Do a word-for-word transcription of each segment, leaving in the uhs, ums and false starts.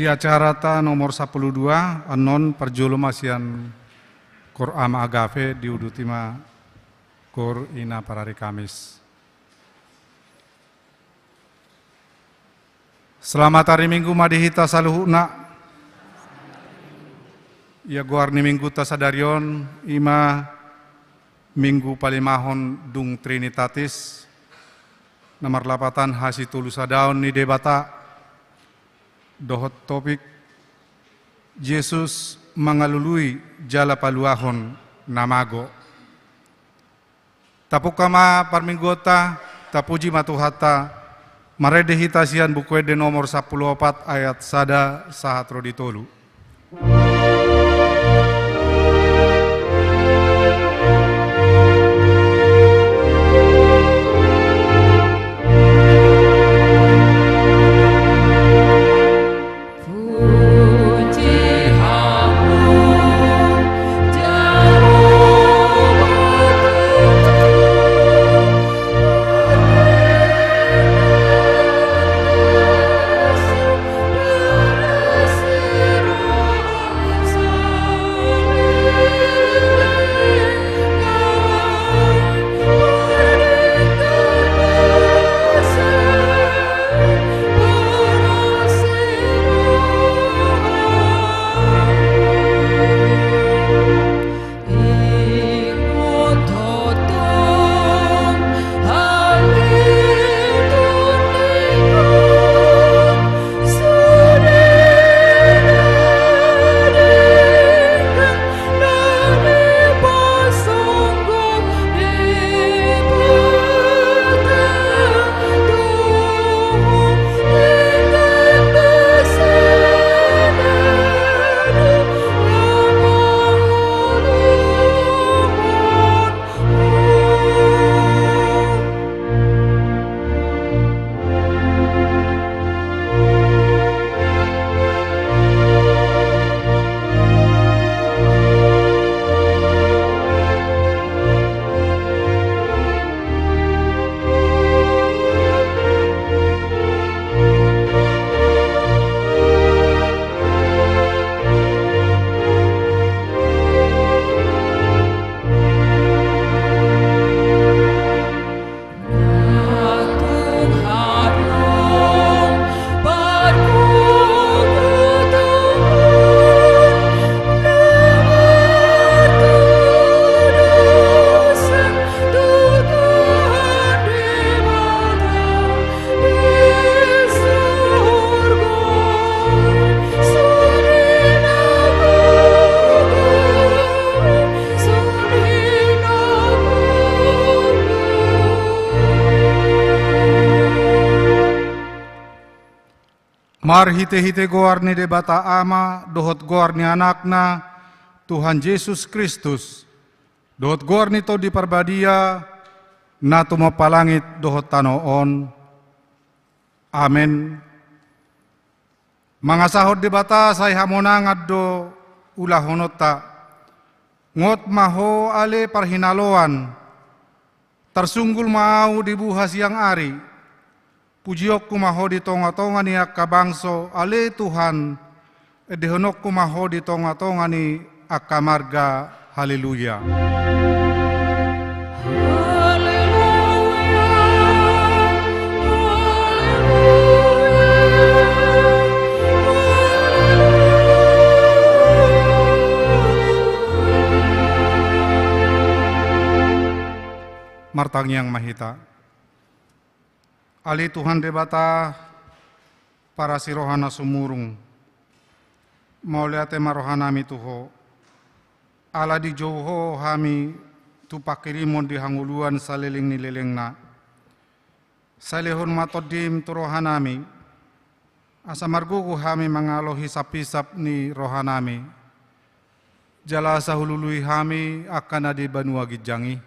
Di acaranta nomor sampulu dua, annon parjolo ma sian Koor Ama Agape, diuduti ma Koor Ina Parari Kamis. Selamat ari Minggu ma di hita saluhutna. Ia goar ni Minggunta sadari on, i ma Minggu palimahon dung Trinitatis, na marlapatan hasitolusadaon ni Debata, dohot topik Jesus mangalului jala paluahon na mago. Tapungka ma parmingguonta, tapuji ma Tuhanta, marende hita sian Buku Ende nomor sampulu opat ayat sada sahat ro di tolu. Marhitehite goar ni Debata Ama dohot goar ni Anakna, Tuhan Jesus Kristus, dohot goar ni Tondi Parbadia, na tumompa langit dohot tano on. Amen. Mangasahon Debata sai hamonangan do ulahononta. Ngot ma ho ale parhinaloan, tarsunggul ma ahu di buha siang ari. Pujionku ma ho di tongatonga ni angka bangso, ale Tuhan, endehononku ma ho di tongatonga ni angka marga. Haleluya. Haleluya. Martangiang ma hita. Ale Tuhan Debata, parasi roha na sumurung, mauliate ma rohanami tu Ho, ala dijou Ho hami tu pangkirimon di hangoluan saleleng ni lelengna. Sai lehon ma Tondim tu rohanami, asa margogo hami mangalo hisaphisap ni rohanami, jala asa hulului hami angka na di banua ginjang i.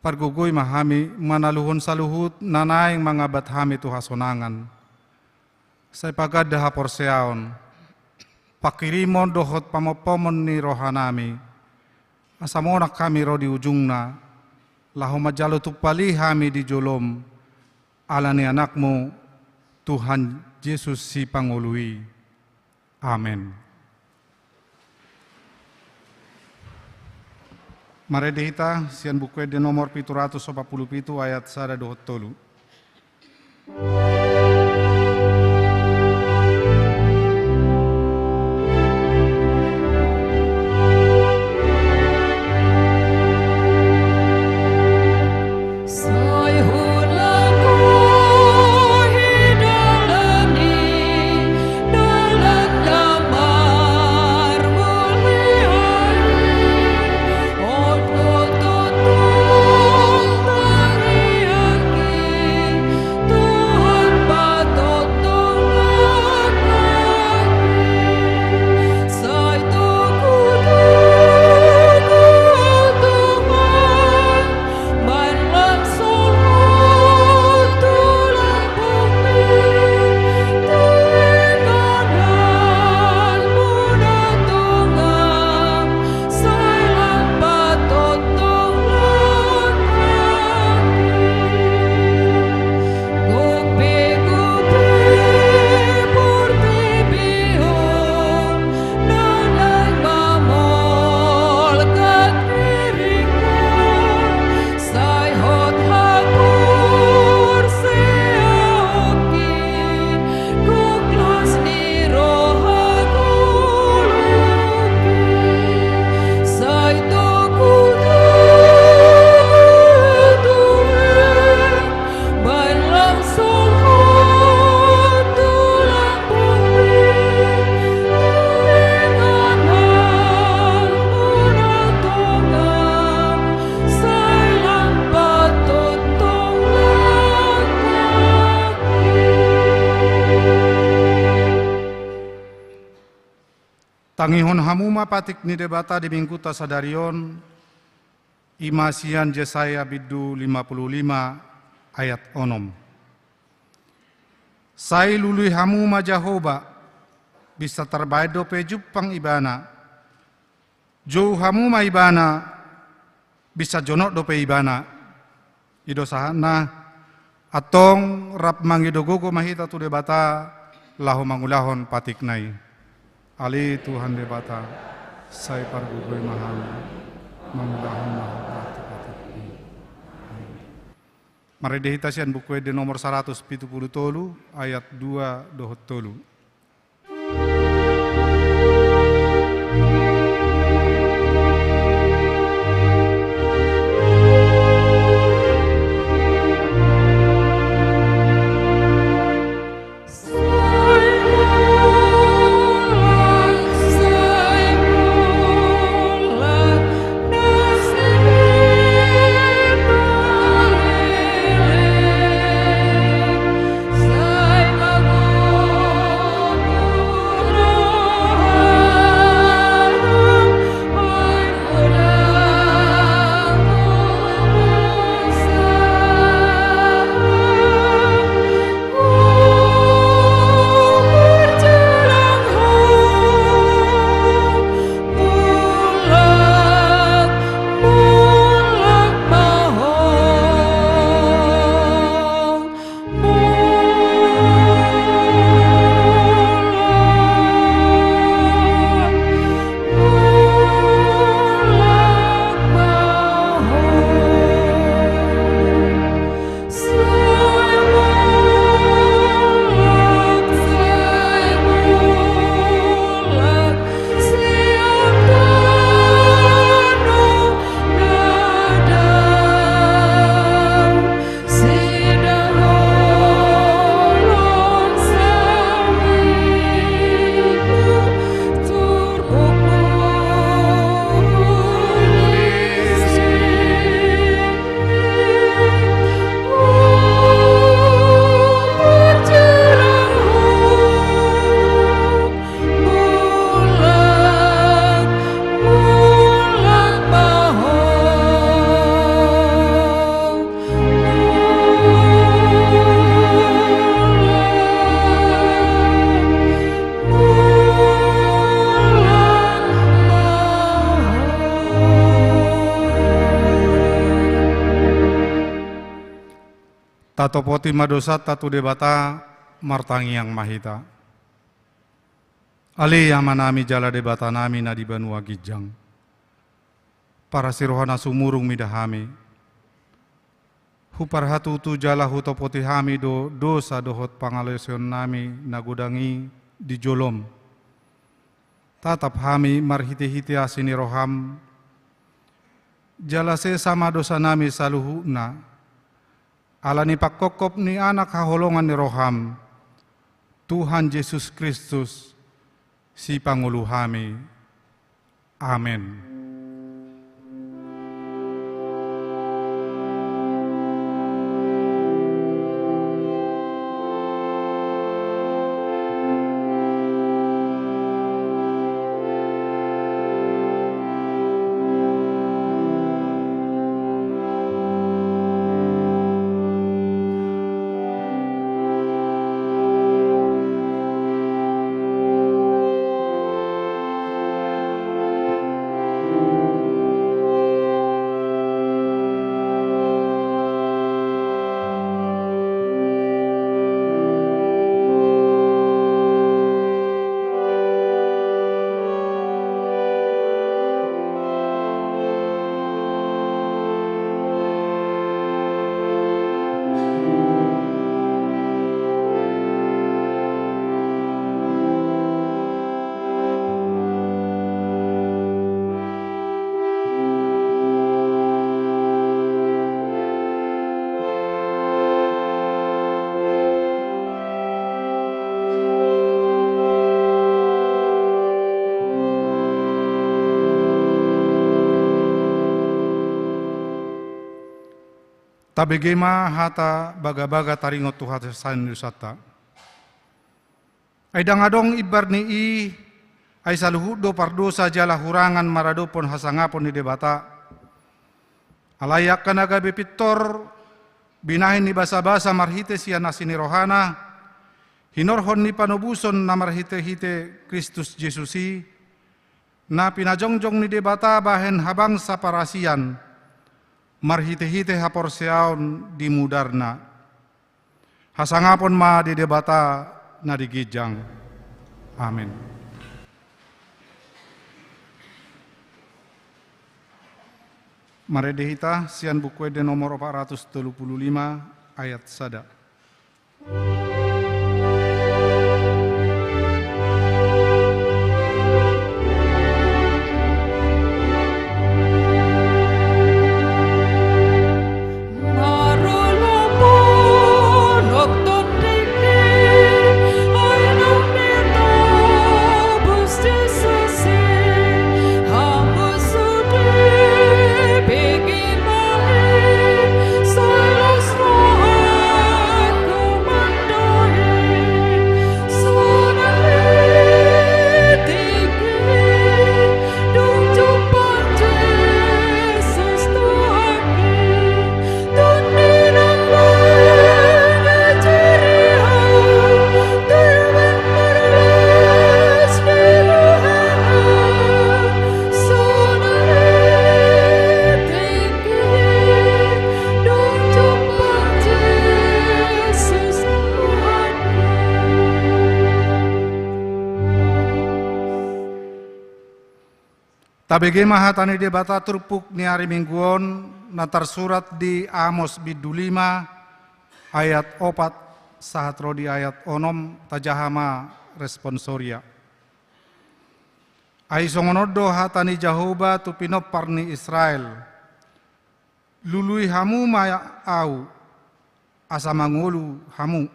Pargogoi ma hami manaluhon saluhut na naeng mangabat hami tu hasonangan. Sai paganda haporseaon, pangkirimon dohot pamompomon ni rohanami, asa monang hami ro di ujungna, laho manjalo tumpal i hami di jolom, ala ni Anakmu, Tuhan Jesus Sipangolu i. Amen. Marende hita sian Buku Ende nomor pitu ratus opat pulu pitu, ayat sada dohot tolu. Tangihon hamu ma patik ni Debata di Mingguta sadari on, i ma sian Jesaya bindu lima pulu lima ayat onom. Sai lului hamu ma Jahowa, bisa tarbaen dope jumpang Ibana. Jou hamu ma Ibana, bisa jonok dope Ibana. I do sahatna. Antong rap mangido gogo ma hita tu Debata laho mangulahon patikna i. Ale Tuhan Debata, sai pargogoi ma hami mangulahon na hurang tu patikmi. Amen. Marende hita sian Buku Ende nomor saratus pitu pulu tolu, ayat dua dohot tolu. Tatopoti ma dosanta tu Debata, Martangiang ma hita. Ale Amanami jala Debatanami na di banua ginjang, parasi roha na sumurung mida hami. Huparhatutu jala hutopoti hami do dosa dohot pangalaosionnami na godang i di jolom. Tatap hami marhitehite asi ni roham, jala sesa ma dosanami saluhutna, ala ni pangkophop ni Anak haholongan ni roham, Tuhan Jesus Kristus, Sipangolu hami. Amen. Tabege ma hata bagabaga taringot tu hasesaon ni dosanta. Ai ndang adong imbar ni i, ai saluhut do pardosa jala hurangan maradophon hasangapon ni Debata. Alai angka na gabe pintor, binahen ni basabasa marhite sian asi ni rohana, hinorhon ni panobuson na marhitehite Kristus Jesus i, na pinajongjong ni Debata bahen habangsa parasian, marhitehite haporseaon di mudarna. Hasangapon ma di Debata na di ginjang. Amen. Marende hita sian Buku Ende nomor opat ratus tolu pulu lima, ayat sada. Tabege ma hata ni Debata turpuk ni ari Minggu on, na tarsurat di Amos bindu lima ayat opat sahat ro di ayat onom. Tajaha ma responsoria. Ai songon on do hata ni Jahowa tu pinompar ni Israel: Lului hamu ma Ahu, asa mangolu hamu.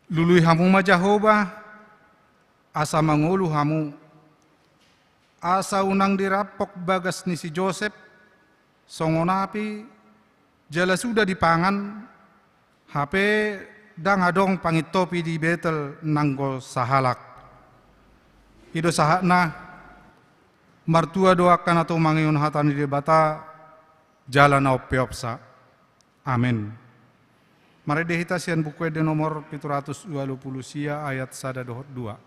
Lului hamu ma Jahowa, asa mangolu hamu, asa unang dirampok bagas ni si Josep, songon api, jala suda dipangan, hape ndang adong pangintopi di Betel nanggo sahalak. I do sahatna. Martua do angka na tumangihon hata ni Debata, jala na umpeopsa. Amen. Marende hita sian Buku Ende nomor pitu ratus dua pulu sia, ayat sada dohot dua.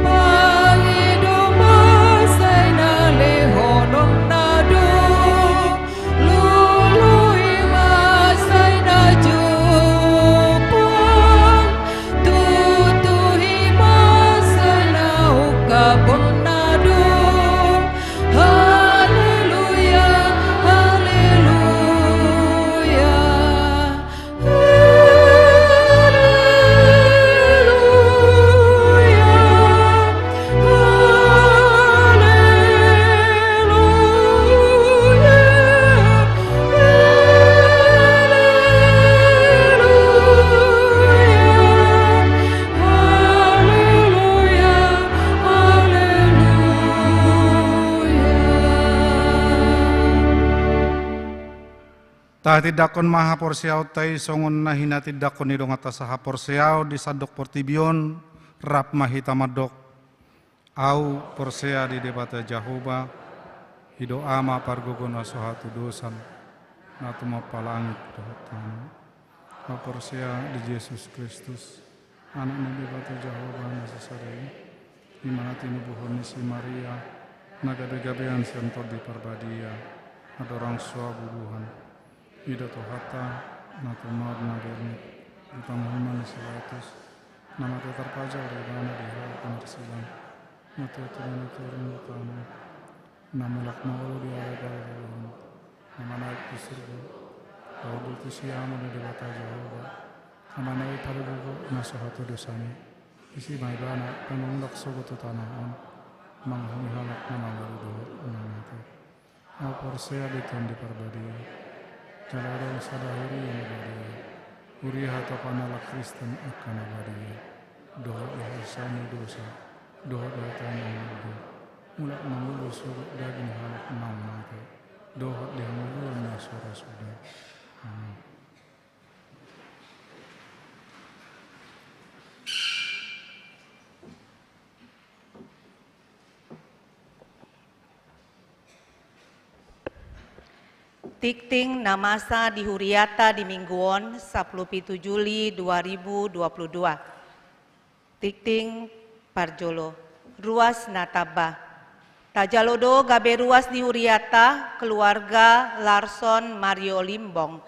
Pangido ma sai na lehononna do, lului ma sai na jumpang, tutuhi ma sai na ungkaponna do. Haleluya, haleluya. Tahatindanghon ma haporseaonta i songon na hinatindanghon ni donganta sahaporseaon di sandok portibi on. Rap ma hita mandok: Ahu porsea di Debata Jahowa, i do Ama pargogo na so hatudosan, na tumompa langit dohot tano. Ahu porsea di Jesus Kristus, Anak ni Debata Jahowa na sasada i, i ma na tinubuhon ni si Maria, na gabegabean sian Tondi Parbadia, na dorang so bubuhan. I do Tuhanta, na tumao na borngin, di tano on ma na si Pilatus, na mate tarpajal do ibana di hau panarsilang, na tiotio na turun di tano, na mulak mangolu di ari parjoloan, na manaek tu surgo, laho duduk tu siamun ni Debata Jahowa, na manaek pargogo na so hatudosan i. Disi ma ibana, na mangulak sogot tu tano on, manguhumi halak na mangolu dohot na mate. Ahu porsea di Tondi Parbadia, jala adong sada huria na badia, huria hatopan halak Kristen angka na badia, dohot di hasesaan ni dosa, dohot di hata na mangolu, mulak mangolu sogot daging halak na mate, dohot di hangoluan na so ra suda. Amin. Tingting na masa di huriata di minggu on, sapuluh pitu Juli dua ribu dua puluh dua. Tingting parjolo, ruas na tamba. Tajalo do gabe ruas ni huriata, keluarga Larson Mario Limbong,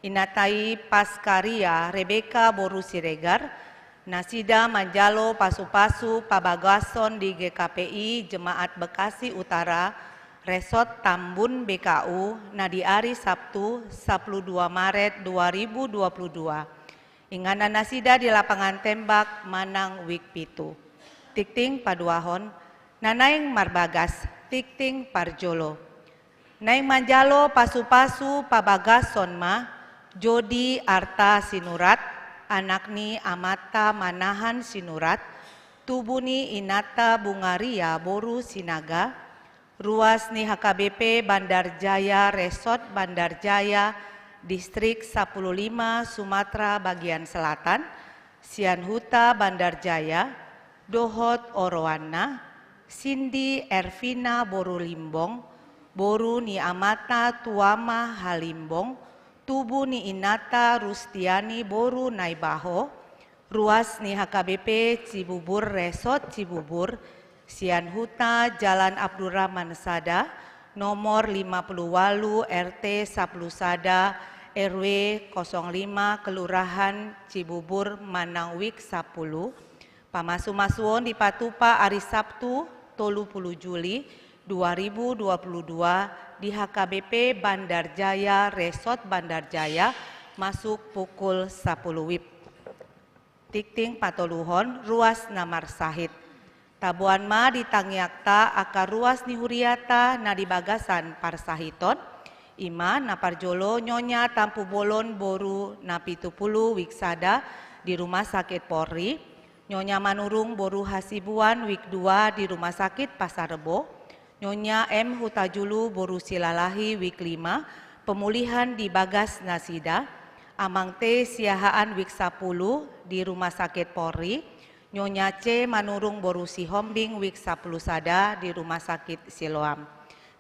inanta i Paskaria Rebeka boru Siregar, nasida manjalo pasupasu pabagason di G K P I Jemaat Bekasi Utara, Resort Tambun B K U, na di ari Sabtu, sapuluh dua Maret dua ribu dua puluh dua. Inganan nasida di lapangan tembak manang wik pitu. Tingting paduahon, na naeng marbagas, tingting parjolo. Naeng manjalo pasupasu pabagason ma, Jodi Arta Sinurat, anak ni amanta Manahan Sinurat, tubu ni inanta Bungaria boru Sinaga, ruas ni H K B P Bandar Jaya Resort Bandar Jaya, Distrik sapuluh lima Sumatera bagian selatan, sian huta Bandar Jaya, dohot oroanna, Sindi Ervina boru Limbong, boru ni amanta Tuama Halimbong, tubu ni inanta Rustiani boru Naibaho, ruas ni H K B P Cibubur Resort Cibubur, Sian huta Jalan Abdurrahman sada, nomor lima puluh walu, R T sapuluh sada, R W kosong lima, Kelurahan Cibubur, manang wik sapuluh. Pamasu-masuon dipatupa ari Sabtu, tolu puluh Juli dua ribu dua puluh dua, di H K B P Bandar Jaya, Resort Bandar Jaya, masuk pukul sapuluh wib. Tingting patoluhon, ruas na marsahit. Taboan ma di tangiangta angka ruas ni huriata na di bagasan parsahiton, i ma na parjolo Nyonya Tampubolon boru na pitu pulu wik sada di Rumah Sakit Polri, Nyonya Manurung boru Hasibuan wik dua di Rumah Sakit Pasar Rebo, Nyonya M Hutajulu boru Silalahi wik lima, pemulihan di bagas nasida, Amang T Siahaan wik sapuluh di Rumah Sakit Polri, Nyonya C Manurung boru Sihombing wik sapuluh sada di Rumah Sakit Siloam.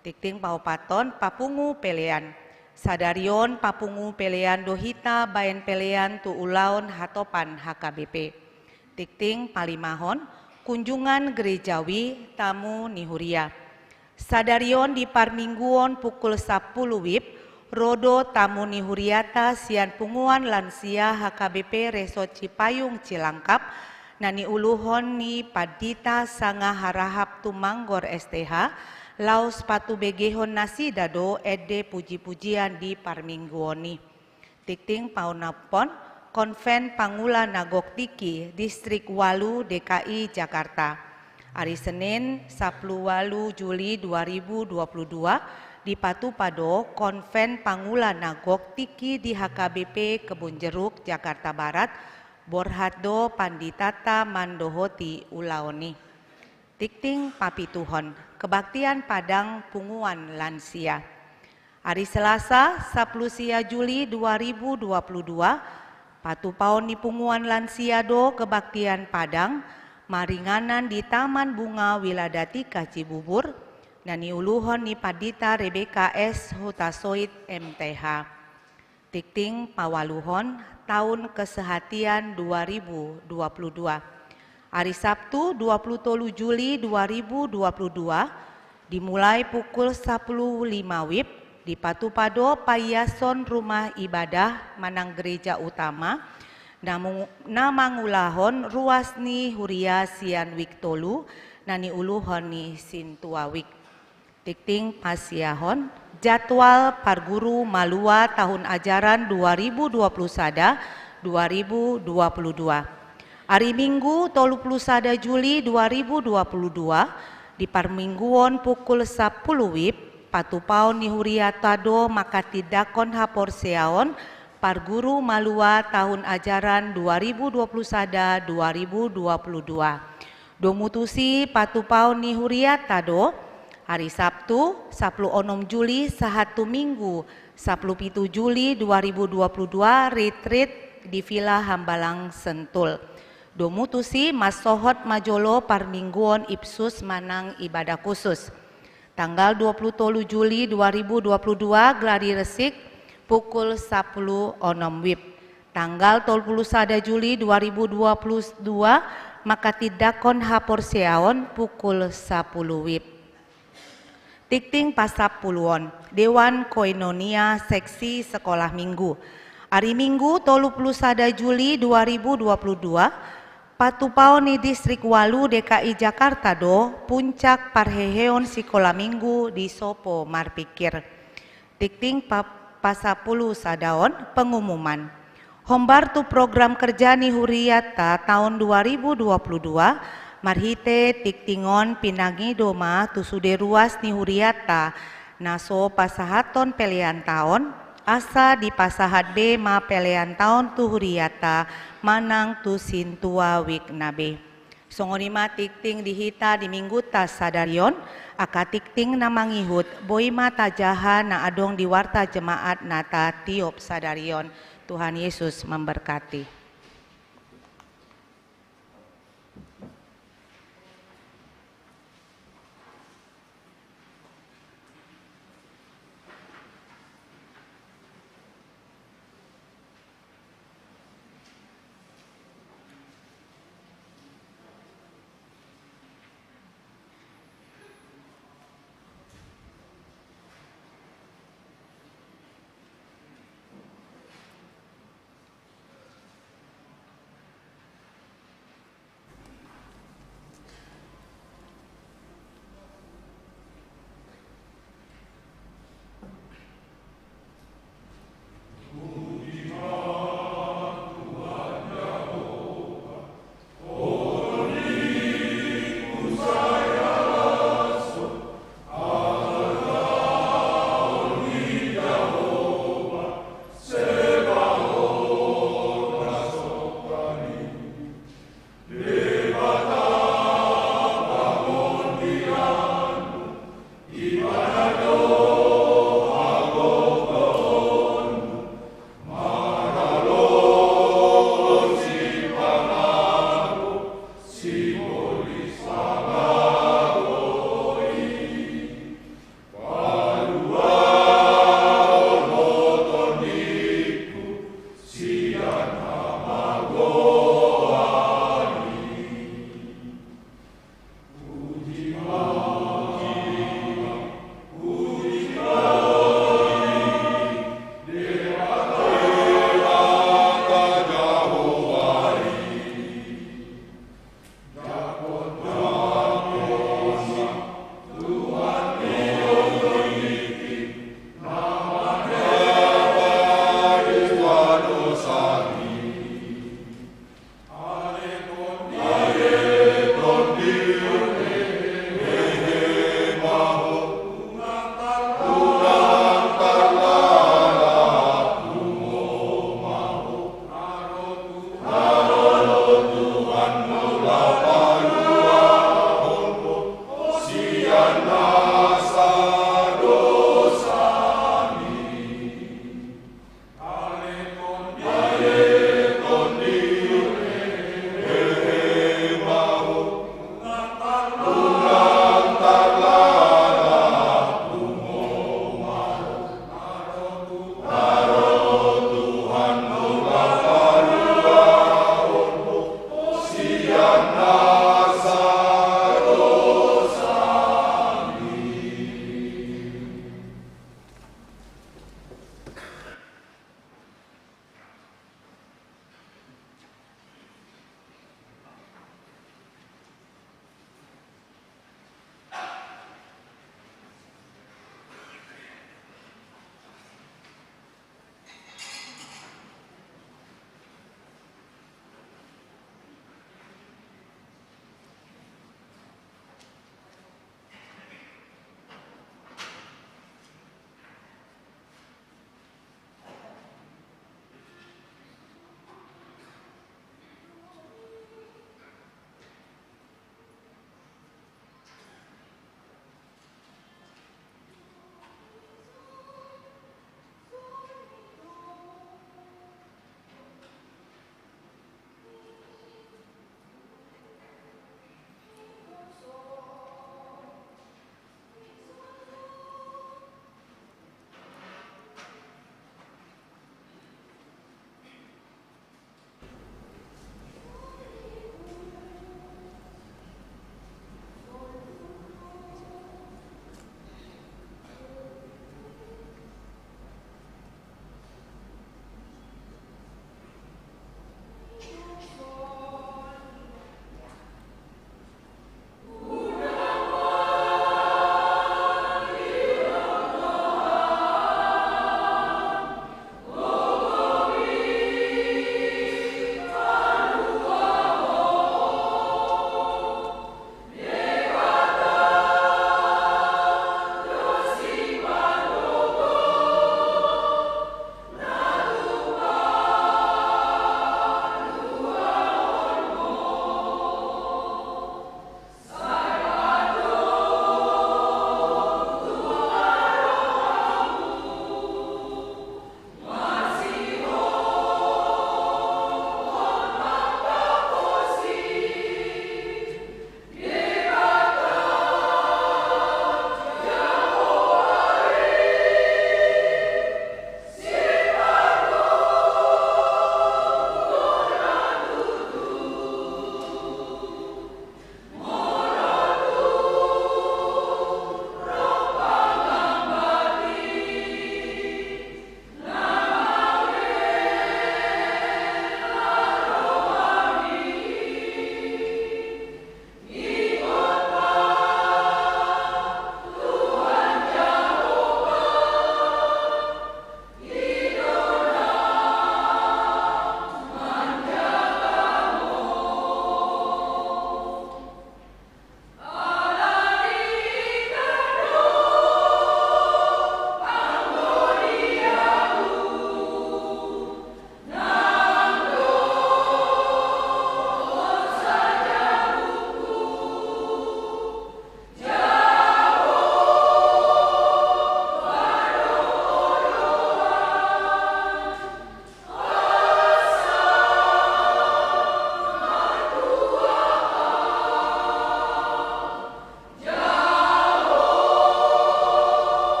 Tingting paopathon, papungu pelean. Sadari on papungu pelean do hita baen pelean tu ulaon hatopan H K B P. Tingting palimahon, kunjungan gerejawi tamu ni huria. Sadari on di parmingguon pukul sapuluh wib, ro do tamu ni huriata sian punguan lansia H K B P Resort Cipayung Cilangkap, na niuluhon ni Pandita Sanga Harahap Tumanggor S T H, laos patubegehon nasida do ende puji-pujian di parmingguon i. Tingting paonomhon, Konven Pangula na Gok Tingki, Distrik walu D K I Jakarta. Ari Senin, sapuluh walu Juli dua ribu dua puluh dua, dipatupa do Konven Pangula na Gok Tingki di H K B P Kebun Jeruk, Jakarta Barat, borhat do panditata mandohoti ulaon i. Tingting papituhon, kebaktian Padang punguan lansia. Ari Selasa, sapuluh sia Juli dua ribu dua puluh dua, patupaon ni punguan lansia do kebaktian Padang, maringanan di Taman Bunga Wiladatika Cibubur, na niuluhon ni Pandita Rebeka S Hutasoit M T H. Tingting paualuhon, taon kesehatian dua ribu dua puluh dua. Ari Sabtu, dua puluh tolu Juli dua ribu dua puluh dua, dimulai pukul sapuluh lima wib, dipatupa do paiason rumah ibadah manang gereja utama, na mu-, na mangulahon ruas ni huria sian wik tolu, na niuluhon ni sintua wik. Tingting pasiahon, jadwal parguru malua tahun ajaran dua ribu dua puluh sada dua ribu dua puluh dua. Ari Minggu, tolu puluh sada Juli dua ribu dua puluh dua, di parmingguon pukul sapuluh wib, patupaon ni huriata do manghatindanghon haporseaon parguru malua tahun ajaran dua ribu dua puluh sada dua ribu dua puluh dua. Domu tusi patupaon ni huriata do, ari Sabtu, sapuluh onom Juli sahat tu Minggu, sapuluh pitu Juli dua ribu dua puluh dua, retreat di Villa Hambalang Sentul. Domu tusi mansohot ma jolo parmingguon ipsus manang ibadah khusus. Tanggal dua puluh tolu Juli dua ribu dua puluh dua, gladi resik, pukul sapuluh onom wib. Tanggal tolu puluh sada Juli dua ribu dua puluh dua, manghatindanghon haporseaon, pukul sapuluh wib. Tingting pasampuluhon, Dewan Koinonia Seksi Sekolah Minggu. Ari Minggu, tolu puluh sada Juli dua ribu dua puluh dua, patupaon ni Distrik walu D K I Jakarta do puncak parheheon sikola Minggu di Sopo Marpikir. Tingting pa-, pasampulu sadaon, pengumuman. Hombar tu program kerja ni huriata taon dua ribu dua puluh dua, marhite tingting on pinangido ma tu sude ruas ni huriata na so pasahathon pelean taon, asa dipasahat be ma pelean taon tu huriata manang tu sintua wikna be. Songon i ma tingting di hita di Mingguta sadari on, angka tingting na mangihut, boi ma tajaha na adong di warta jemaat na tatiop sadari on. Tuhan Yesus memberkati.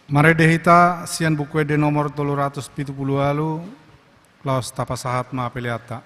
Marende hita sian Buku Ende nomor tolu ratus pitu pulu ualu, laos tapasahat ma peleanta.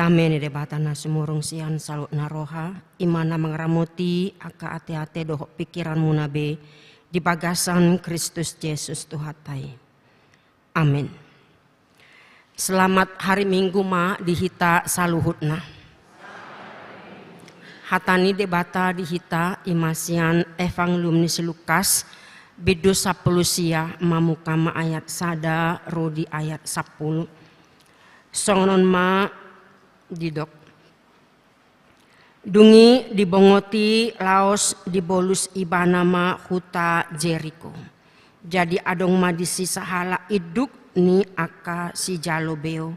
Dame ni Debata na sumurung sian saluhutna roha, i ma na mangaramoti angka ateate dohot pingkiranmuna be di bagasan Kristus Jesus Tuhanta i. Amen. Selamat hari Minggu ma di hita saluhutna. Hata ni Debata di hita i ma sian Evangelium ni si Lukas, bindu sampulu sia, mamungka ma ayat sada ro di ayat sampulu. Songon on ma didok. Dung i dibongot i, laos dibolus ibana ma huta Jeriko. Jadi adong ma disi sahalak induk ni angka sijalo beo,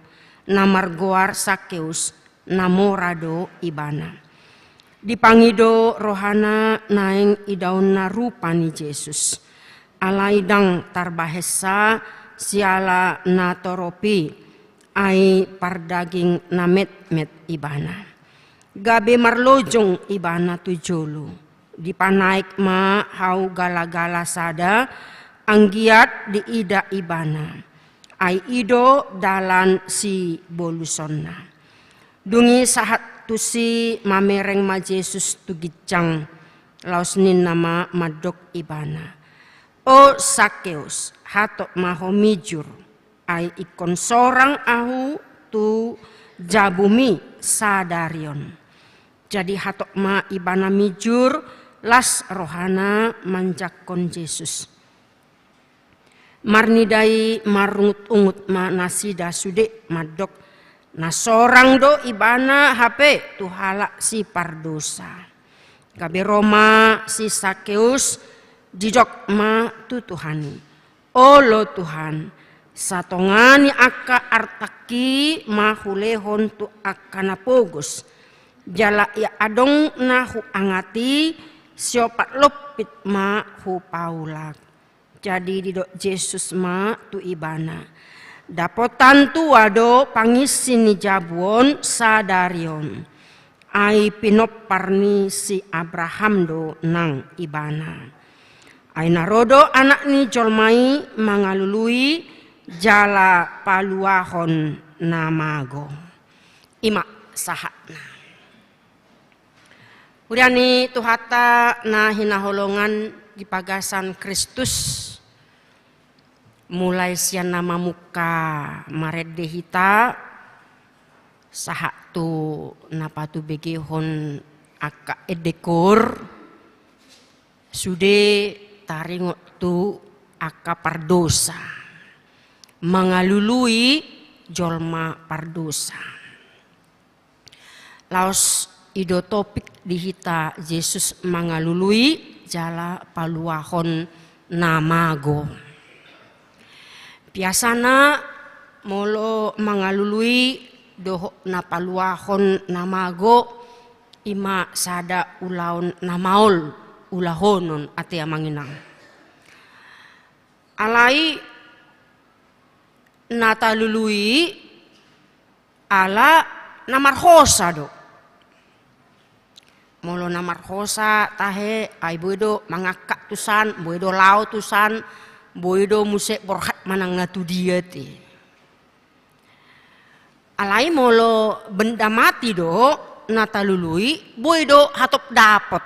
na margoar Sakeus, na mora do ibana. Dipangido rohana naeng idaonna rupa ni Jesus. Alai ndang tarbahensa siala na torop i, ai pardaging na metmet ibana. Gabe marlojong ibana tu jolo. Dipanaek ma hau galagala sada, anggiat diida ibana. Ai i do dalan sibolusonna. Dung i sahat tusi mamereng ma Jesus tu ginjang, laos ninna ma mandok ibana. O Sakeus, hatop ma ho mijur, ai ingkon sorang ahu tu jabumi sadari on. Jadi hatop ma ibana mijur, las rohana manjangkon Jesus. Marnida i marungutungut ma nasida sude mandok, na sorang do ibana hape tu halak sipardosa. Gabe ro ma si Sakeus, didok ma tu Tuhan i. Olo Tuhan, satonga ni angka artangki ma hulehon tu angka na pogos. Jala ia adong na huangati, siopat lompit ma hupaulak. Jadi didok Jesus ma tu ibana. Dapotan tua do pangisi ni jabu on sadari on. Ai pinompar ni si Abraham do nang ibana. Ai na ro do Anak ni jolma i mangalului jala paluahon na mago. I ma sahatna. Huria ni Tuhanta na hinaholongan di bagasan Kristus. Mulai sian na mamungka marende hita, sahat tu na patubegehon angka ende koor, sude taringot tu angka pardosa. Mangalului jolma pardosa. Laos i do topik di hita, Jesus mangalului jala paluahon na mago. Biasana molo mangalului dohot na paluahon na mago, i ma sada ulaon na maol ulahonon, ate amang inang. Alai na talului ala na marhosa do. Molo na marhosa tahe, ai boi do mangangkat tu san, boi do laho tu san, boi do muse borhat manang na tu dia, ate. Alai molo benda mati do na talului, boi do hatop dapot.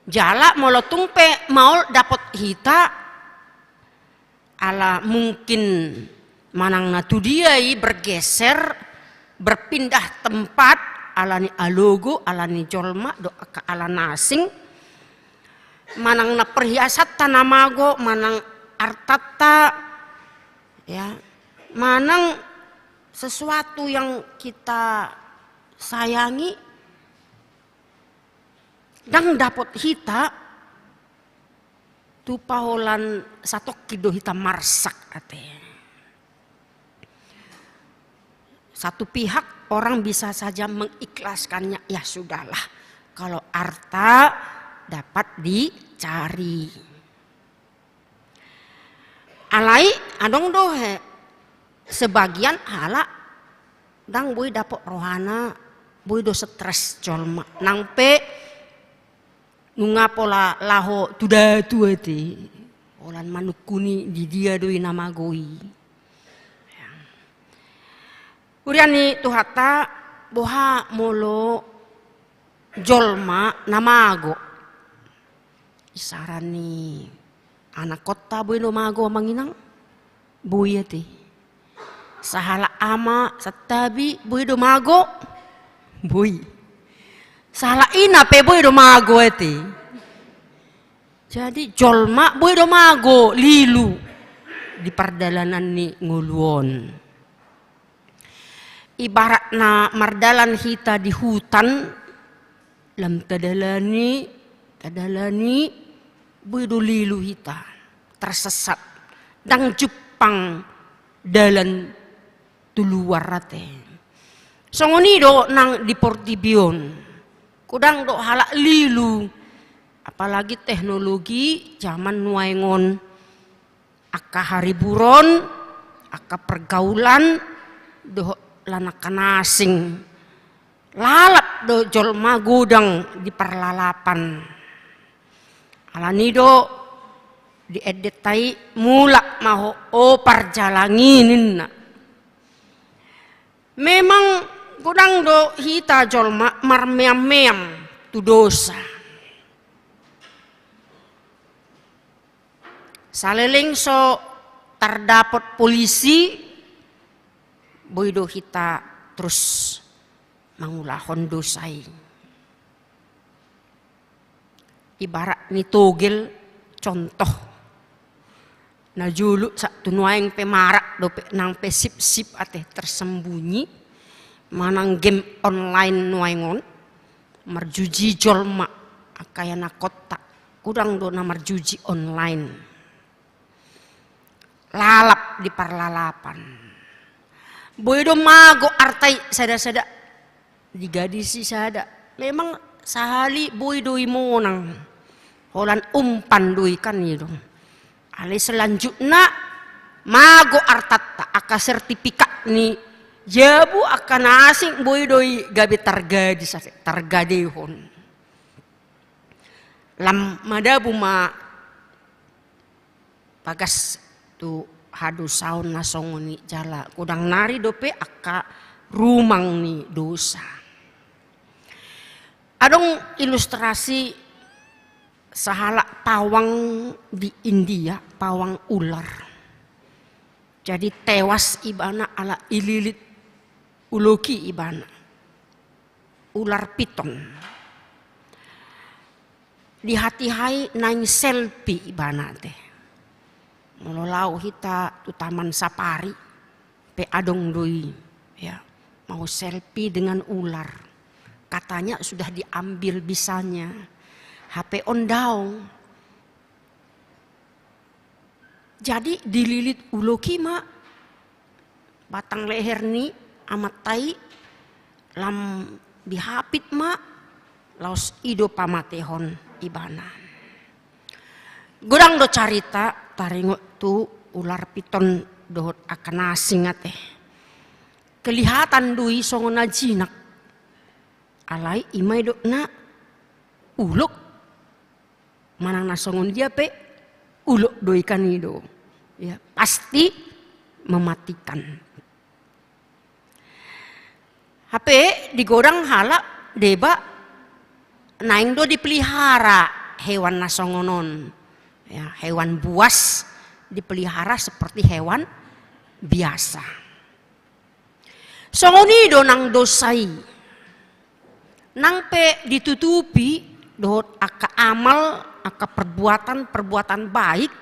Jala molo tung pe maol dapot hita, ala mungkin manang na tu dia i bergeser, berpindah tempat, ala ni alogo, ala ni jolma, dohot angka ala na asing, manang na perhiasanta na mago, manang artanta, ya, manang sesuatu yang kita sayangi, ndang dapot hita, tu paholan satongkin do hita marsak, ate. Satu pihak orang bisa saja mengikhlaskannya, ya sudahlah, kalau arta dapat dicari. Alai adong do he sebagian halak ndang boi dapot rohana, boi do stres jolma. Nang pe nunga pola laho tu datu, ate, holan manungkuni di dia do i na mago i. Huria ni Tuhanta, boha molo jolma na mago? Isarani anakhonta boi do mago, amang inang? Boi ate. Sahalak ama santabi boi do mago? Boi. Sahalak ina pe boi do mago ate. Jadi jolma boi do mago, lilu di pardalanan ni ngolu on. Ibarat na mardalan hita di hutan, lam tadalani, tadalani, boi do lilu hita, tersesat, ndang jumpang dalan tu luar ate. Songon i do nang di portibi on. Godang do halak lilu, apalagi teknologi zaman nuaeng on. Angka hariburon, angka pergaulan, dohot lan angka na asing. Lalap do jolma godang di parlalapan. Alani do di endenta i, mulak ma ho, o parjalangi, ninna. Memang godang do hita jolma marmeam-meam tu dosa. Saleleng so tardapot polisi, boi do hita terus mangulahon dosa i. Ibarat ni togel, contoh. Na jolo sahat tu nuaeng pe marak dope, nang pe sip-sip ate, tersembunyi, manang game online nuaeng on, marjuji jolma, angka anakhonta, godang do na marjuji online. Lalap di parlalapan. Boi do mago arta i sada-sada, digadisi sada. Memang sahali boi do i monang. Holan umpan do i kan, i do. Alai selanjutna mago artanta, angka sertifikat ni jabu, angka na asing, boi do i gabe targadis ate, targadehon. Lam madabu ma bagas tu hadosaon na songon i, jala godang nari dope angka rumang ni dosa. Adong ilustrasi sahalak pawang di India, pawang ular. Jadi tewas ibana ala ililit uloki ibana. Ular piton. Dihatihai naeng selfie ibana ate. Molo laho hita tu taman safari pe adong do i, ya, mau selfie dengan ular. Katanya sudah diambil bisanya. H P on daong. Jadi dililit uloki ma batang leher ni amanta i, lam dihapit ma, laos i do pamatehon ibana. Godang do carita taringot tu ular piton dohot angka na asing ate. Kelihatan do i songon na jinak. Alai i ma didokna ulok. Manang na songon dia pe, ulok do i kan, i do. Ya, pasti mematikan. Hape di godang halak deba naeng do dipelihara hewan na songon on. Ya, hewan buas dipelihara seperti hewan biasa. Songon i do nang dosa i. Nang pe ditutupi dohot angka amal, angka perbuatan-perbuatan baik,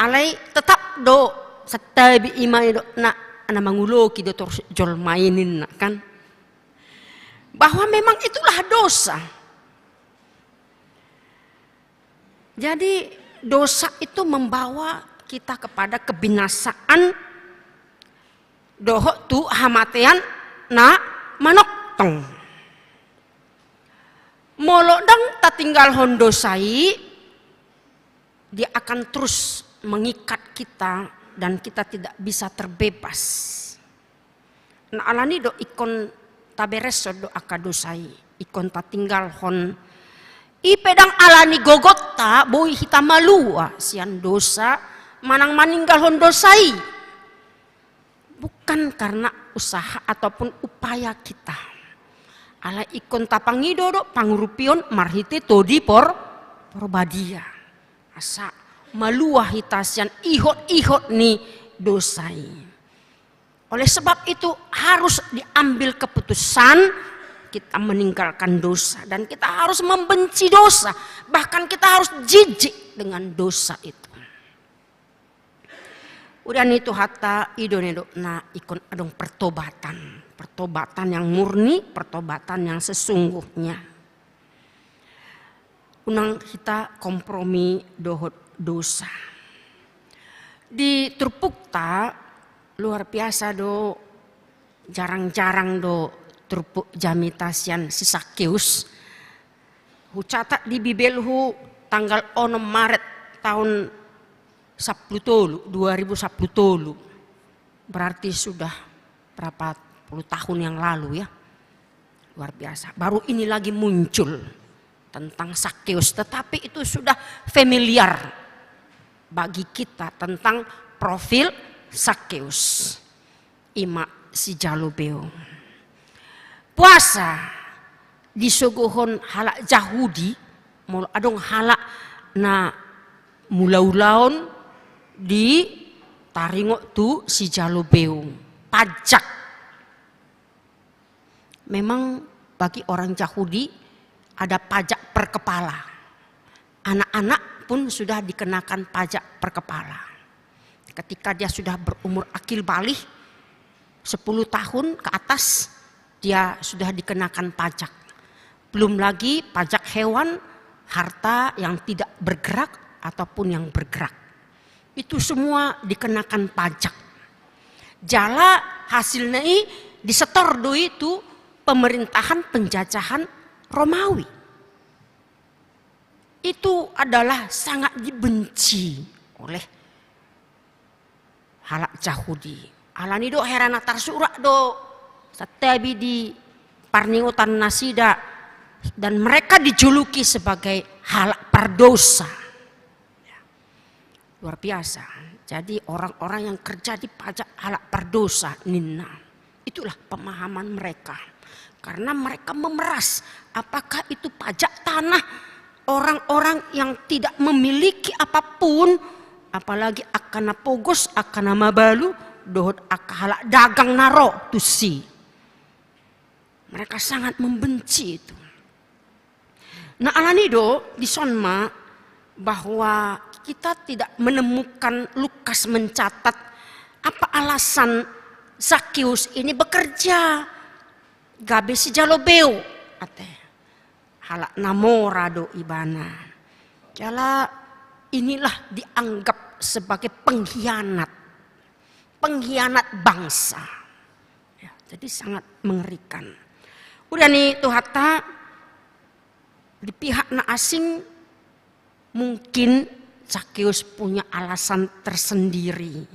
alai tetap do santabi i ma didokna, na manguloki do torus jolma i ninna kan. Bahwa memang itulah dosa. Jadi dosa itu membawa kita kepada kebinasaan dohot tu hamatean na manongtong. Molo ndang tatinggalhon dosa i, dia akan terus mengikat kita dan kita tidak bisa terbebas. Nah, alani do ingkon tabereshon do angka dosa i, ingkon tatinggalhon. I pe ndang alani gogonta boi hita malua sian dosa manang maninggalhon dosa i. Bukan karena usaha ataupun upaya kita. Alai ingkon tapangido do pangurupion marhite Tondi Por-, Porbadia. Asa malua hita sian ihot-ihot ni dosa i. Oleh sebab itu harus diambil keputusan kita meninggalkan dosa dan kita harus membenci dosa. Bahkan kita harus jijik dengan dosa itu. Udah ni Tuhanta, i do nidokna ingkon adong pertobatan. Pertobatan yang murni, pertobatan yang sesungguhnya. Unang hita kompromi dohot dosa. Di turpukta luar biasa do, jarang-jarang do turpuk jamita sian si Sakeus. Hucatat di Bibelhu tanggal onom Maret tahun sampulu tolu, dua ribu sampulu tolu. Berarti sudah berapa puluh tahun yang lalu, ya. Luar biasa. Baru ini lagi muncul tentang Sakeus, tetapi itu sudah familiar bagi kita tentang profil Sakeus. Ima sijalo beong. Puasa disogohon halak Jahudi, molo adong halak na mangula ulaon di taringot tu sijalo beong. Pajak. Memang bagi orang Jahudi ada pajak per kepala. Anak-anak pun sudah dikenakan pajak per kepala. Ketika dia sudah berumur akil baligh, sepuluh tahun ke atas, dia sudah dikenakan pajak. Belum lagi pajak hewan, harta yang tidak bergerak ataupun yang bergerak. Itu semua dikenakan pajak. Jala hasilna i disetor do i tu pemerintahan penjajahan Romawi. Itu adalah sangat dibenci oleh halak Jahudi. Alani do hera na tarsurat do santabi di parningotan nasida, dan mereka dijuluki sebagai halak pardosa. Ya. Luar biasa. Jadi orang-orang yang kerja di pajak halak pardosa ninna. Itulah pemahaman mereka. Karena mereka memeras. Apakah itu pajak tanah orang-orang yang tidak memiliki apapun, apalagi angka na pogos, angka na mabalu, dohot angka halak dagang na ro tusi. Mereka sangat membenci itu. Nah, alani do dison ma bahwa kita tidak menemukan Lukas mencatat apa alasan Sakeus ini bekerja gabe sijalo beong, ate. Halak na mora do ibana. Jala inilah dianggap sebagai pengkhianat. Pengkhianat bangsa. Ya, jadi sangat mengerikan. Udah ni Tuhanta, di pihak na asing mungkin Sakeus punya alasan tersendiri.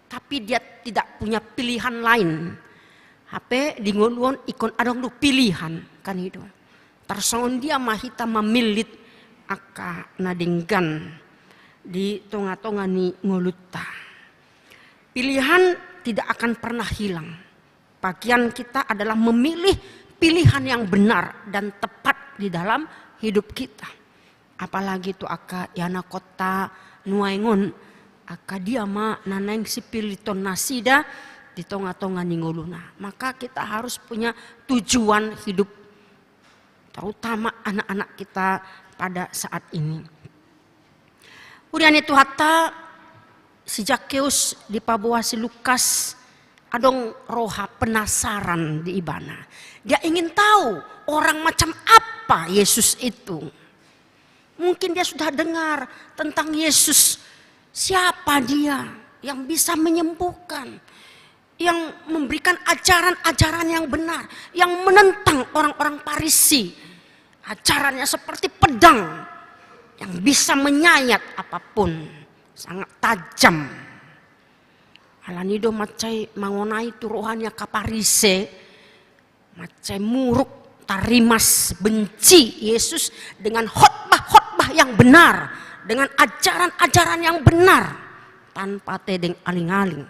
Tapi dia tidak punya pilihan lain. Hape di ngolu on ingkon adong do pilihan, kan i do. Tarsongon dia ma hita mamillit angka na denggan di tonga-tonga ni ngolunta. Pilihan tidak akan pernah hilang. Bagian kita adalah memilih pilihan yang benar dan tepat di dalam hidup kita. Apalagi tu angka ianakhonta nuaeng on, angka dia ma na naeng sipilliton nasida di tonga-tonga ni ngoluna. Maka kita harus punya tujuan hidup, terutama anak-anak kita pada saat ini. Udah ni Tuhanta, si Sakeus dipaboa si Lukas, adong roha penasaran di ibana. Dia ingin tahu orang macam apa Yesus itu. Mungkin dia sudah dengar tentang Yesus. Siapa dia yang bisa menyembuhkan, yang memberikan ajaran-ajaran yang benar, yang menentang orang-orang Farisi. Ajarannya seperti pedang yang bisa menyayat apapun, sangat tajam. Alani do mansai mangonai tu roha ni angka Farise, mansai muruk, tarimas, benci Yesus dengan khotbah-khotbah yang benar, dengan ajaran-ajaran yang benar, tanpa tedeng aling-aling.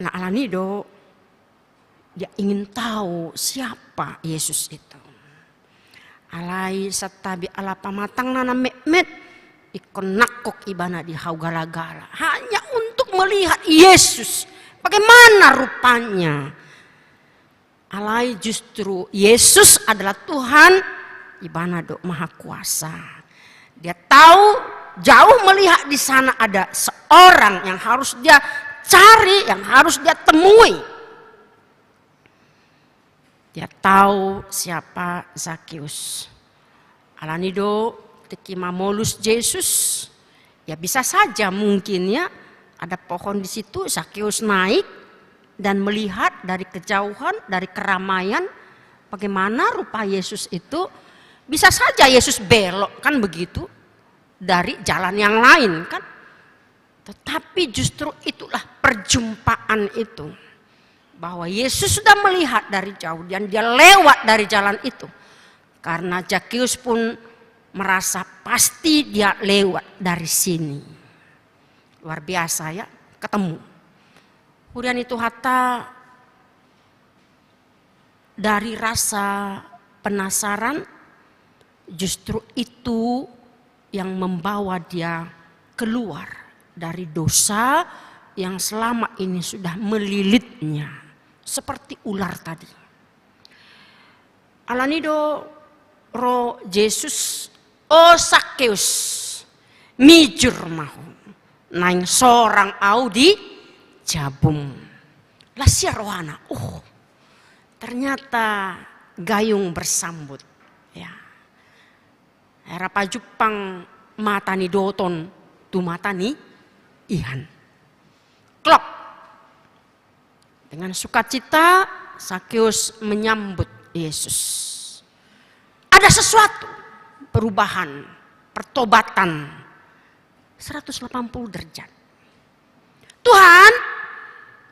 Nah, alani do dia ingin tahu siapa Yesus itu. Alai santabi ala pamatangna na metmet, ingkon nangkok ibana di hau galagala. Hanya untuk melihat Yesus, bagaimana rupanya. Alai justru Yesus adalah Tuhan, ibana do maha kuasa. Dia tahu jauh melihat di sana ada seorang yang harus dia cari, yang harus dia temui. Dia tahu siapa Zakius. Alani do, tingki mamolus Jesus, ya bisa saja mungkin ya, ada pohon di situ, Zakius naik dan melihat dari kejauhan, dari keramaian, bagaimana rupa Yesus itu, bisa saja Yesus belok, kan begitu, dari jalan yang lain, kan. Tetapi justru itulah perjumpaan itu. Bahwa Yesus sudah melihat dari jauh dan dia lewat dari jalan itu. Karena Zakius pun merasa pasti dia lewat dari sini. Luar biasa ya, ketemu. Kemudian itu hatta dari rasa penasaran, justru itu yang membawa dia keluar dari dosa yang selama ini sudah melilitnya, seperti ular tadi. Alani do ro Jesus, "O Zakius, mijur ma ho, naeng sorang au di jabum." Las ia rohana, oh, ternyata gayung bersambut. Ya. Rap jumpang mata ni doton tu mata ni Tuhan. Klop. Dengan sukacita, Zakius menyambut Yesus. Ada sesuatu, perubahan, pertobatan seratus delapan puluh derajat. "Tuhan,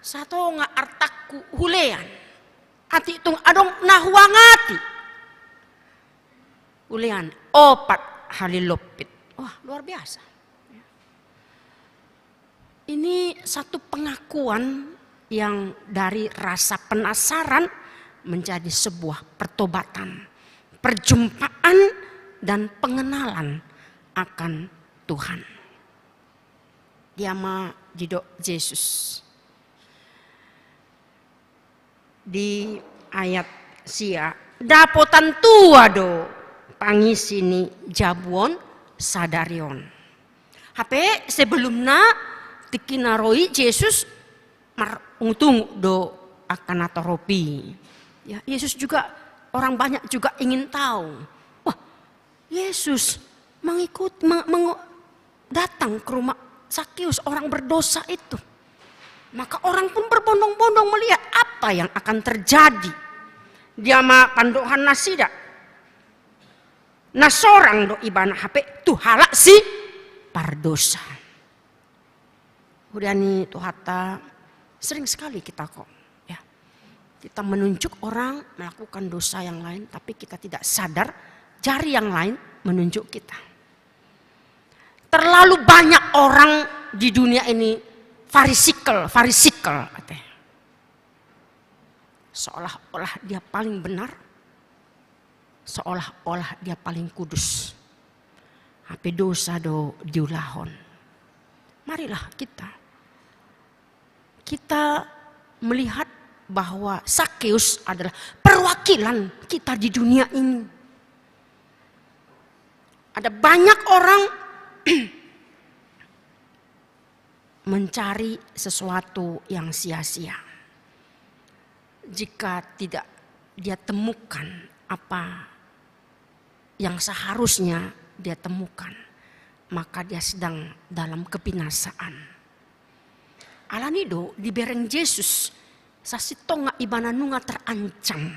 satonga artangku hulean. Atik tung adong na huangati." Hulean opat hali lompit. Wah, luar biasa. Ini satu pengakuan yang dari rasa penasaran menjadi sebuah pertobatan, perjumpaan, dan pengenalan akan Tuhan. Dia ma didok Jesus di ayat sia, "Dapotan tua do pangisi ni jabu on sadari on." Hape sebelumna, tingki na ro i Jesus marungutungut do angka natorop i. Ya, Yesus juga, orang banyak juga ingin tahu. Wah, Yesus mengikut, meng-, meng-, datang ke rumah Zakius, orang berdosa itu. Maka orang pun berbondong-bondong melihat apa yang akan terjadi. Dia ma pandohan nasida. Na sorang do ibana hape tu halak si pardosa. Huria ni Tuhanta, sering sekali kita kok, ya. Kita menunjuk orang melakukan dosa yang lain, tapi kita tidak sadar jari yang lain menunjuk kita. Terlalu banyak orang di dunia ini farisikel, farisikel, katanya. Seolah-olah dia paling benar, seolah-olah dia paling kudus. Hape dosa do diulahon. Marilah kita, kita melihat bahwa Zakius adalah perwakilan kita di dunia ini. Ada banyak orang mencari sesuatu yang sia-sia. Jika tidak dia temukan apa yang seharusnya dia temukan, maka dia sedang dalam kebinasaan. Alani do dibereng Jesus, sasintongna ibana nunga terancam,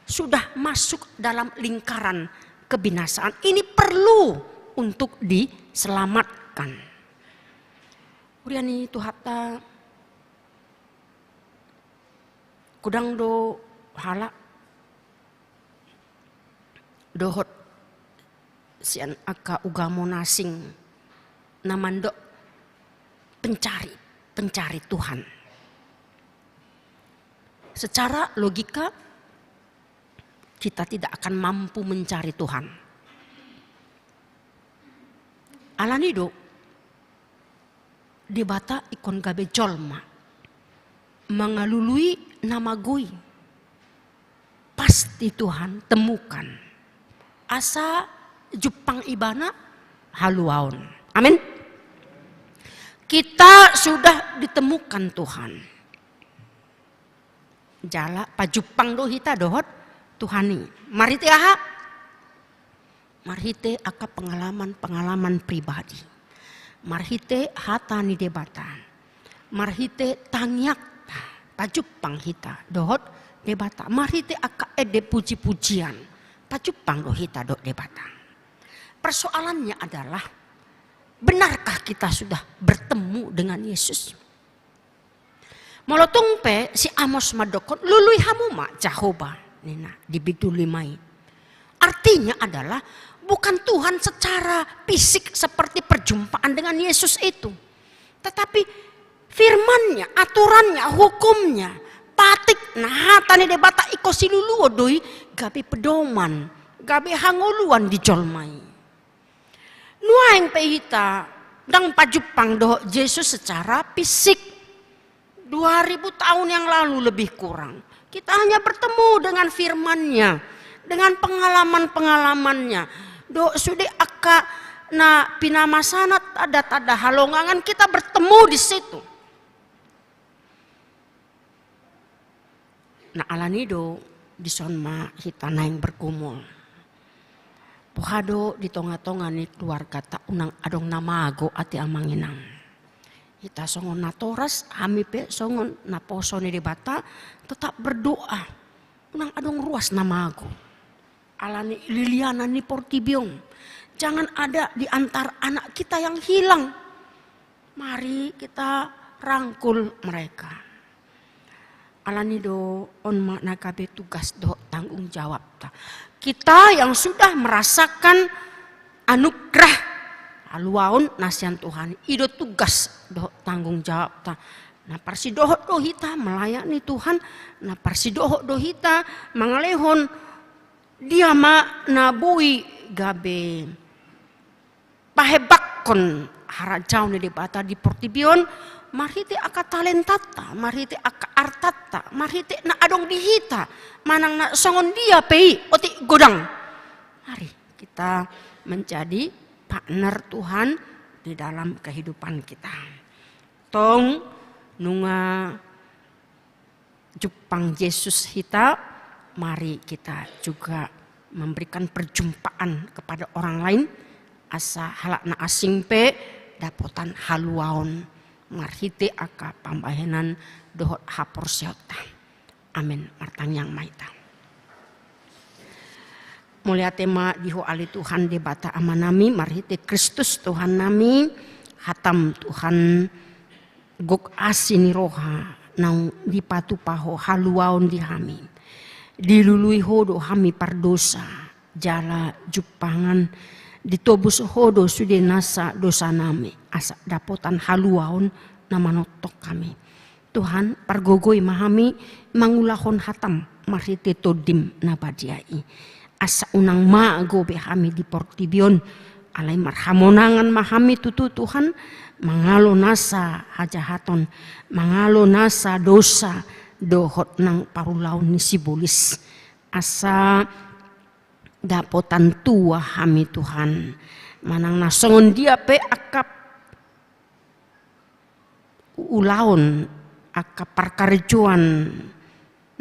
sudah masuk dalam lingkaran kebinasaan. Ini perlu untuk diselamatkan. Huria ni Tuhanta, godang do halak dohot sian angka ugamo na asing na mandok pencari, pencari Tuhan. Secara logika, kita tidak akan mampu mencari Tuhan. Alani do, Debata ingkon gabe jolma, mangalului na mago i. Pasti Tuhan temukan. Asa jumpang ibana haluaon. Amin. Kita sudah ditemukan Tuhan. Jala pajumpang do hita dohot Tuhan i. Marhite aha? Marhite angka pengalaman-pengalaman pribadi. Marhite hata ni Debata. Marhite tangiangta, pajumpang hita dohot Debata. Marhite angka ende puji-pujian, pajumpang do hita dohot Debata. Persoalannya adalah, benarkah kita sudah bertemu dengan Yesus? Molo tung pe si Amos mandokkon, lului hamu ma Jahowa, ninna di bindu lima i. Artinya adalah bukan Tuhan secara fisik seperti perjumpaan dengan Yesus itu. Tetapi firman-Nya, aturan-Nya, hukum-Nya, patik na hata ni Debata ingkon siluluon do i gabe pedoman, gabe hangoluan di jolma i. Nuaeng pe hita ndang pajumpang dohot Jesus secara fisik. Dua ribu tahun yang lalu lebih kurang. Kita hanya bertemu dengan firman-Nya, dengan pengalaman-pengalaman-Nya. Dohot sude angka na pinamasana, tanda-tanda halongangan, kita bertemu di situ. Nah, alani do dison ma hita naeng bergumul. Boha do di tonga-tonga ni keluargata unang adong na mago, ate amang inang? Hita songon natoras, hami pe songon naposo ni Debata, tetap berdoa. Unang adong ruas na mago. Alani lilianan ni portibi on. Jangan ada di antara anak kita yang hilang. Mari kita rangkul mereka. Alani do on ma na gabe tugas dohot tanggung jawabta. Kita yang sudah merasakan anugerah haluaon na sian Tuhan i, i do tugas dohot tanggung jawabta. Na parsidohot do hita melayani Tuhan, na parsidohot do hita mangalehon dia ma na boi gabe pahebakkon harajaon ni Debata di portibi on, marhite angka talentanta, marhite angka artanta, marhite na adong di hita, manang na songon dia pe i, otik godang. Mari kita menjadi partner Tuhan di dalam kehidupan kita. Tong nunga jumpang Jesus hita, mari kita juga memberikan perjumpaan kepada orang lain, asa halak na asing pe dapotan haluaon marhite angka pambahenan dohot haporseaonta. Amin. Martangiang ma hita. Mauliate ma di Ho ale Tuhan Debata Amanami, marhite Kristus Tuhannami, hataM Tuhan, gok asi ni roha naung dipatupa Ho haluaon di hami. Dilului Ho do hami pardosa, jala jumpangan, ditobus Ho do sude nasa dosanami, asa dapotan haluaon na manongtong hami. Tuhan, pargogoi ma hami mangulahon hataM marhite TondiM na badia i. Asa unang mago be hami di portibi on, alai marhamonangan ma hami tutu Tuhan, mangalo nasa hajahaton, mangalo nasa dosa, dohot nang parulaon ni sibolis. Asa dapotan tua hami Tuhan, manang na songon dia pe angka ulaon, angka parkarejoan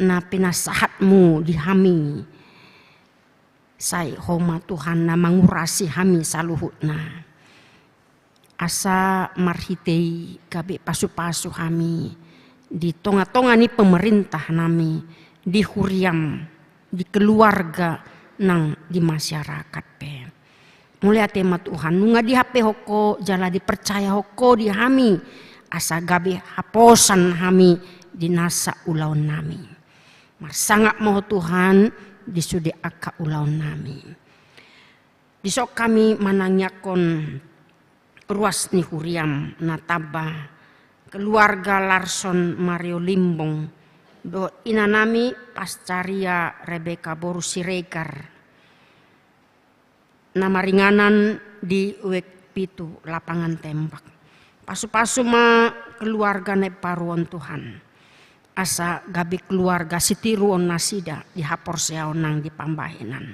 na pinasahatMu di hami. Sai Ho ma Tuhan na mangurasi hami saluhutna. Asa marhite i gabe pasupasu hami di tongatonga ni pemerintahnami, di huriaM, di keluarga nang di masyarakat pe. Mauliate ma Tuhan, nunga dihapeihon Ho jala dipercayahon Ho di hami, asa gabe haposan hami di nasa ulaonnami. Marsangap ma Ho Tuhan di sude angka ulaonnami. Dison hami manangiangkon ruas ni huriaM na tamba, keluarga Larson Mario Limbong, dohot inanami Pascaria Rebeka boru Siregar, na maringanan di Wek Pitu, Lapangan Tembak. Pasu-pasu ma keluarga na imbaru on, Tuhan, asa gabe keluarga sitiruon nasida di haporseaon nang di pambahenan.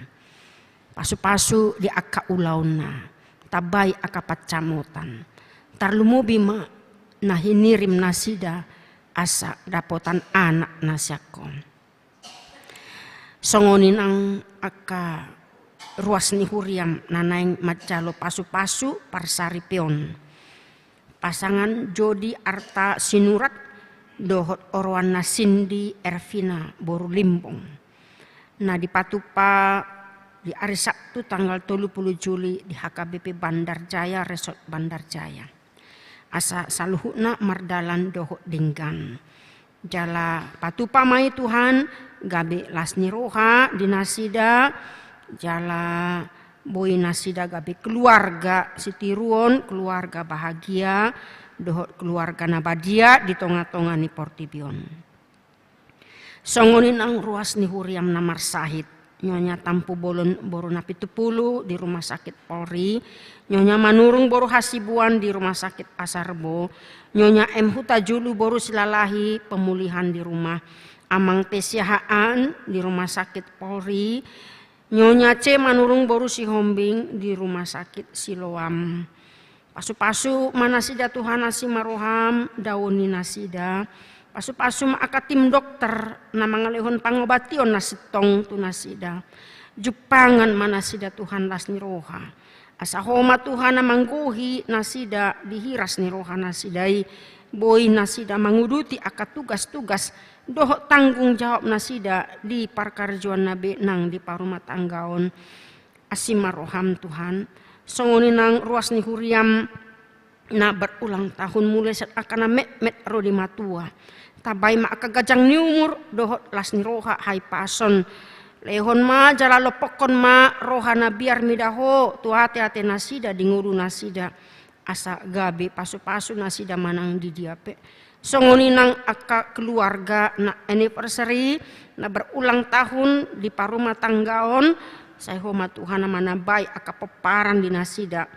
Pasu-pasu di angka ulaonna, tambai angka pansamotan. Tarlumobi ma na hinirim nasida asa dapotan anak na sian Ho. Songon i nang angka ruas ni huriam na naeng manjalo pasu-pasu parsaripeon. Pasangan Jodi Arta Sinurat dohot oroanna Sindi Ervina boru Limbong, na dipatupa di ari Sabtu tanggal tolu pulu Juli di H K B P Bandar Jaya, Resort Bandar Jaya. Asa saluhutna mardalan dohot denggan. Jala patupa ma i, Tuhan, gabe las ni roha di nasida, jala boi nasida gabe keluarga sitiruon, keluarga bahagia, dohot keluarga na badia di tonga-tonga ni portibi on. Songon i nang ruas ni huriam na marsahit, Nyonya Tampubolon boru Napitupulu di Rumah Sakit Polri, Nyonya Manurung boru Hasibuan di Rumah Sakit Pasar Rebo, Nyonya M Hutajulu boru Silalahi, pemulihan di rumah. Amang P Siahaan di Rumah Sakit Polri, Nyonya C Manurung boru Sihombing di Rumah Sakit Siloam. Pasu-pasu ma nasida, Tuhan, asi ma roham, daoni nasida. Pasu-pasu ma angka tim dokter na mangalehon pangobation na sintong tu nasida. Jumpangan ma nasida, Tuhan, las ni roha. Asa Ho ma, Tuhan, na manggohi nasida di hiras ni roha nasida i. Boi nasida manguduti angka tugas-tugas dohot tanggung jawab nasida di parkarejoanna be nang di parumatanggaon. Asi ma roham, Tuhan. Songon i nang ruas ni huriam na berulang tahun, mulai sian angka na metmet ro di matua. Tambai ma angka ganjang ni umur dohot las ni roha, hahipason. Lehon ma jala lompokkon ma roha na biar mida Ho tu ateate nasida, di ngolu nasida. Asa gabe pasu-pasu nasida manang di dia pe. Songon i nang angka keluarga na anniversary, na berulang tahun di parumatanggaon, sai Ho ma, Tuhan, na manambai angka pomparan di nasida.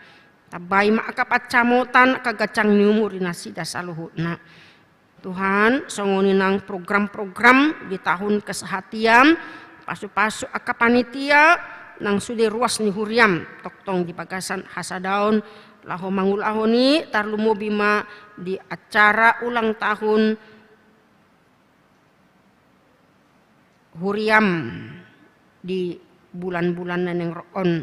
Tambai ma angka pansamotan, angka ganjang ni umur di nasida saluhutna. Tuhan, songon i nang program-program di tahun kesehatian, pasu-pasu angka panitia nang sude ruas ni huriam, tongtong di bagasan hasadaon laho mangulahon i, tarlumobi ma di acara ulang tahun huriam di bulan-bulan na naeng ro on,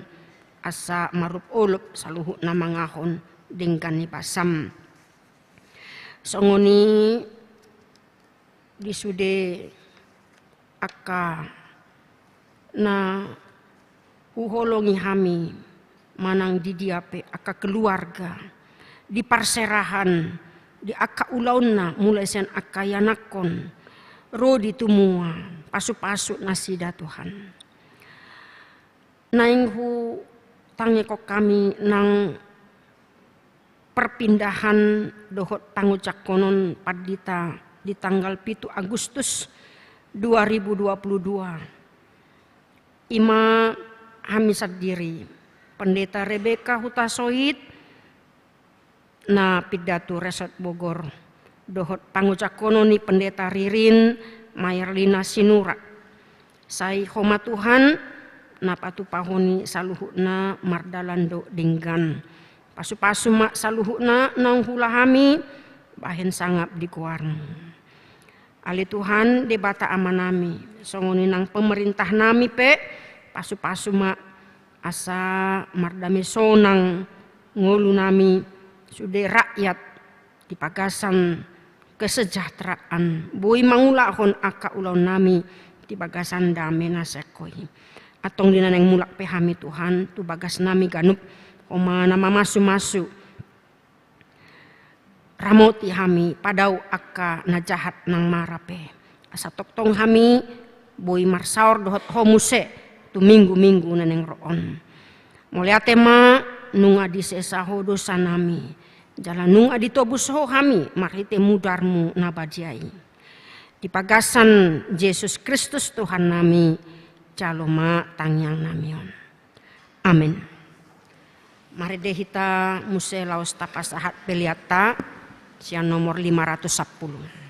asa marolop-olop saluhutna mangahon denggan ni basam. Songon i di sude angka na huholongi hami manang di dia pe angka keluarga, di parserahan, di angka ulaonna, mulai sian angka ianakhon ro di tumua, pasu-pasu nasida, Tuhan. Naeng hutangihon hami nang perpindahan dohot pangojangkonon pandita di tanggal pitu Agustus dua ribu dua puluh dua. I ma hami sandiri, Pendeta Rebeka Hutasoit, na pinda tu Resort Bogor, dohot pangojangkonon ni Pendeta Ririn Maerlina Sinurat. Sai Ho ma, Tuhan, na patupahon i saluhutna mardalan dohot denggan. Pasu-pasu ma saluhutna naung huula hami bahen sangap di goarmu. Ale Tuhan, Debata Amanami, songon i nang pemerintah nami pe, pasu-pasu ma asa mardame sonang ngolu nami sude rakyat di bagasan kesejahteraan, boi mangulahon angka ulaon nami di bagasan dame na sian Ho i. Antong di na naeng mulak pe hami, Tuhan, tu bagas nami ganup, Ho ma na mamasu-masu. Ramoti hami, padao angka na jahat nang mara pe. Asa tongtong hami boi marsaor dohot Ho muse tu minggu-minggu na naeng ro on. Mauliate ma, nunga disesa Ho dosa nami, jala nunga ditobus Ho hami marhite mudarmu na badia i. Di bagasan Jesus Kristus Tuhannami, jalo ma tangiangnami on. Amen. Marende hita muse laos tapasahat peleanta sian nomor lima ratus sampulu.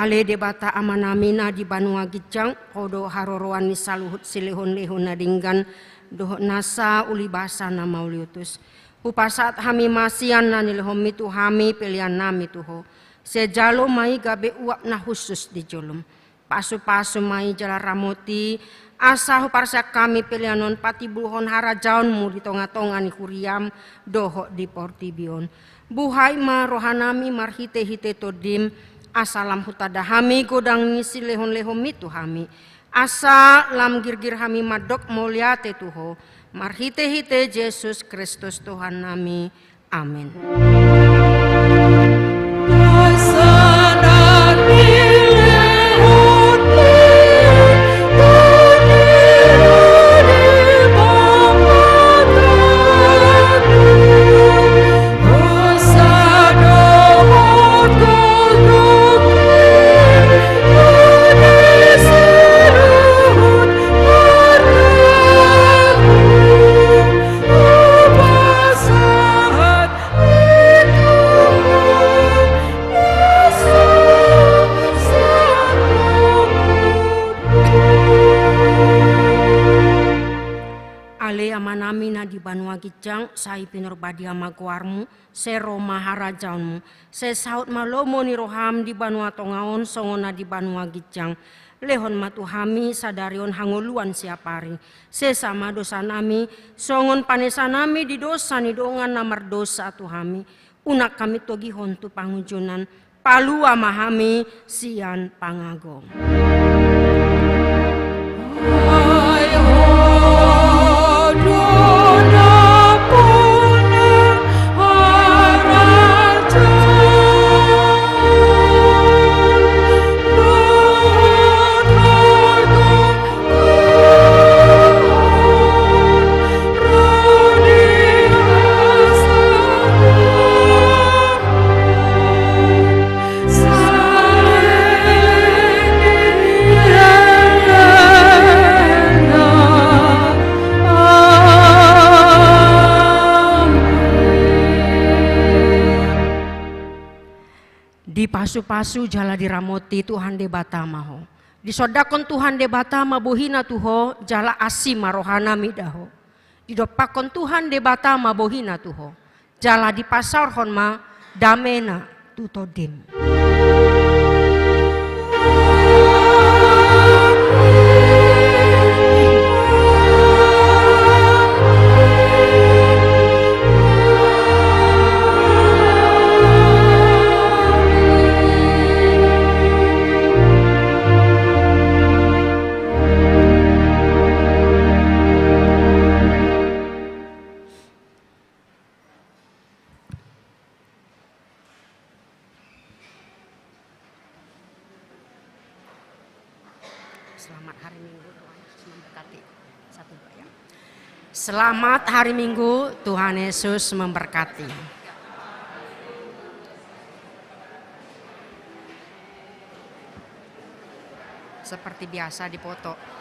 Ale Debata Amanami na di banua ginjang, Ho do haroroan ni saluhut silehonlehon na denggan dohot nasa ulibasa na mauliutus. Hupasahat hami ma sian na nilehonMi tu hami peleannami tu Ho. Sai jalo ma i gabe uap na hushus di jolom. Pasupasu ma i jala ramoti, asa huparsian hami pelean on patimbulhon harajaonMu di tongatonga ni huriaM dohot di portibi on. Buhai ma rohanami marhitehite TondiM, asa lam hutanda hami godang ni silehonlehonMi tu hami, asa lam girgir hami mandok mauliate tu Ho, marhitehite Jesus Kristus Tuhannami. Amen. Ale Amanami na di banua ginjang, sai pinarbadia ma goarMu, sai ro ma harajaonMu, sai saut ma lomo ni rohaM di banua tonga on songon na di banua ginjang. Lehon ma tu hami sadari on hangoluan siapari. Sesa ma dosanami, songon panesanami di dosa ni dongan na mardosa tu hami. Unang hami togihon tu pangunjunan, palua ma hami sian pangago. Dipasupasu jala diramoti Tuhan Debata ma ho. Disondangkon Tuhan Debata ma bohina tu ho, jala asi ma rohana mida ho. Didompakkon Tuhan Debata ma bohina tu ho, jala dipasaorhon ma damena tu tondim. Selamat hari Minggu, Tuhan Yesus memberkati. Satu, dua, ya. Selamat hari Minggu, Tuhan Yesus memberkati. Seperti biasa dipoto.